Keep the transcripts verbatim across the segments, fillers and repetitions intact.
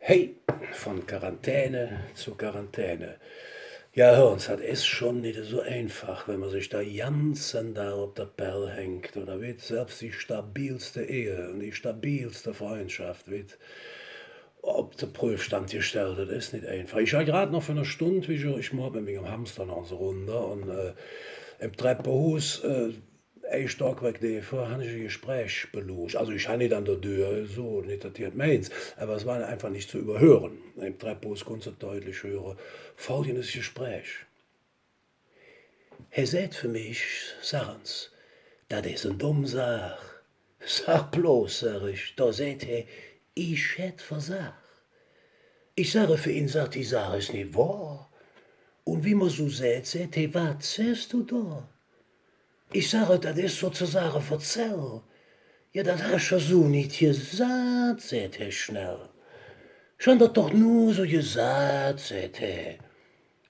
Hey, vun Quarantäne zo Quarantäne. Jo, hür ens, dat es schon nit esu einfach, wann mer sich der ganzen Dag op der Pell hängk, do weed selvs die stabilste Ehe un die stabilste Fründschaff weed op der Pröfstand gestallt. Dat es nit einfach. Ich han grad noch vür en Stund, wie ich, ich maach met mingem Hamster noch ens en Rund un, äh, em Treppehuus, äh, e Stockwerk deefer han ich e Gespräch beluusch. Alsu ich han nit an der Dör, esu, nit, dat do et meins, ävver et wor einfach nit ze üvverhöre. Em Treppehuus kunnt mer deutlich höre folgendes Gespräch. Hä säht för mich: „Sag ens, dat es en domm Saach.“ „Sag bloß“, sag ich. Do säht hä: „Ich hätt versag.“ Ich sage för in, sag, die Saach es nit wohr. Un wie mer su säht, säht hä: „Wat sähs do do?“ Ich sage: „Dat es sozesage verzäll.“ „Jo, dat häs do su nit gesaht“, säht hä schnell. „Ich han dat doch nor su gesaht“, säht hä.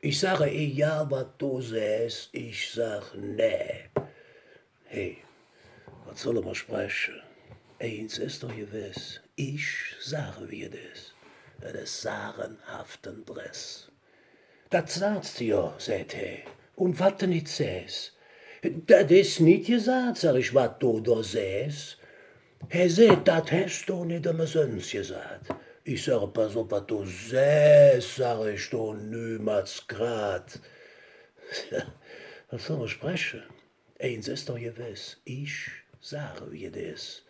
Ich sage: „Egal, wat do sähs, ich sag nä.“ Hey, wat solle mer spreche? Eins es doch gewess, ich sage, wie et es. Et es sagenhaften Dress. „Dat sags de jo“, säht hä, „un wat de nit sähs?“ „Dat es nit gesaht“, sag ich, „wat do do sähs.“ Hä säht: „Dat häs do nit ömesöns gesaht.“ Ich sage: „Pass op, wat do sähs“, sag ich, „do Nümatskrad.“ Wat solle mer spreche? Eins es doch gewess, ich sage, wie et es.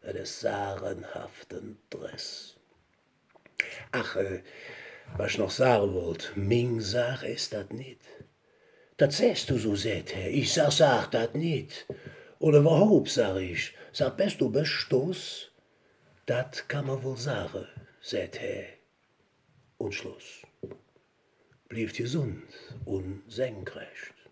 Et es sagenhaften Dress. Ach, äh, wat ich noch sage wollt, ming Saach es dat nit. „Dat sähs do su“, säht hä, „ich sag, sag dat nit. Un üvverhaup“, sag ich, „sag, bes do bestuss?“ „Dat kann mer wall sage“, säht hä. Un Schluss. Blievt gesund un senkrecht.